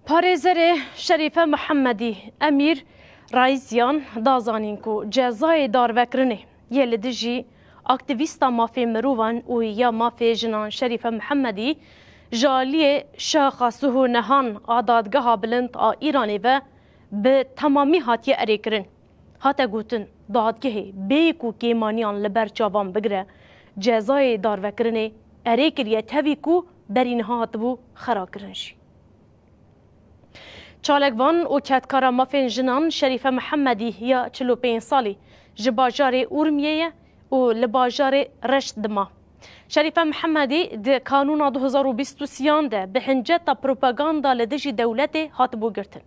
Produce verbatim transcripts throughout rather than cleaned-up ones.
Parêzerê Şerîfe Mihemedî Emîr Raîziyan da zanîn ku cezayê darvekirinê yê li dijî aktîvîsta mafê mirovan û ya mafê jinan Şerîfe Mihemedî ji aliyê Şaxa Suhu Nehan a Dadgeha Bilind a Îranê ve bi temamî hatiye erêkirin. Hate gotin, dadgehê bêyî ku kêmaniyan li ber çavan bigire, cezayê darvekirinê erê kiriye tevî ku berî niha hatibû xerakirin jî. Çalakvan û kedkara mafên jinan Şerîfe Mihemedî ya çil û pênc salî ji bajarê Urmiyê ye û li bajarê Reşt dima. Şerîfe Mihemedî di kanûna du hezar û bîst û sêyan de bi hinceta propaganda li dijî dewletê hatibû girtin.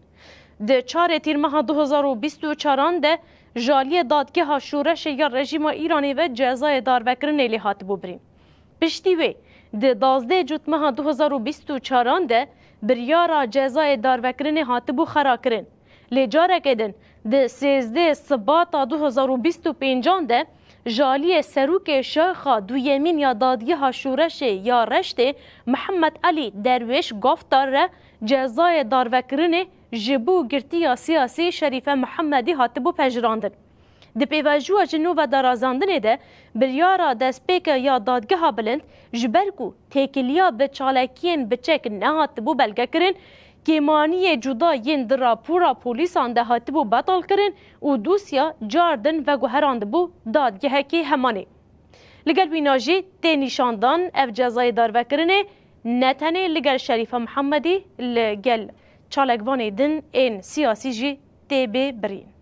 Di çarê tîrmeha du hezar û bîst û çaran de ji aliyê dadgeha şoreşê ya rejîma Îranê ve cezayê darvekirinê lê hatibû birîn. Piştî wê, di dazdeh cotmeha du hezar û bîst û çaran de biryara cezayê darvekirinê hatibû xerakirin. Lê careke din, di sêzdeh Sibata du hezar û bîst û pêncan de ji aliyê serokê şaxa duyemîn ya dadgeha şoreşê ya Reştê Mihemed Elî Derwêş Gaftar re cezayê darvekirinê ji bo girtiya siyasî Şerîfe Mihemedî hatibû pejirandin. Di pêvajoya ji nû ve darazandinê de biryara destpêke ya Dadgeha Bilind ji ber ku têkiliya bi çalakiyên biçek nehatibû belgekirin, kêmaniyê cuda yên di rapora polîsan de hatibû betalkirin û dosya car din veguherandibû dadgehekê hemanê. Li gel wîna jî tê nîşandan ev cezayê darvekirinê ne tenê li gel Şerîfe Mihemedî, li gel çalakvanê din ên siyasî jî tê bê birîn.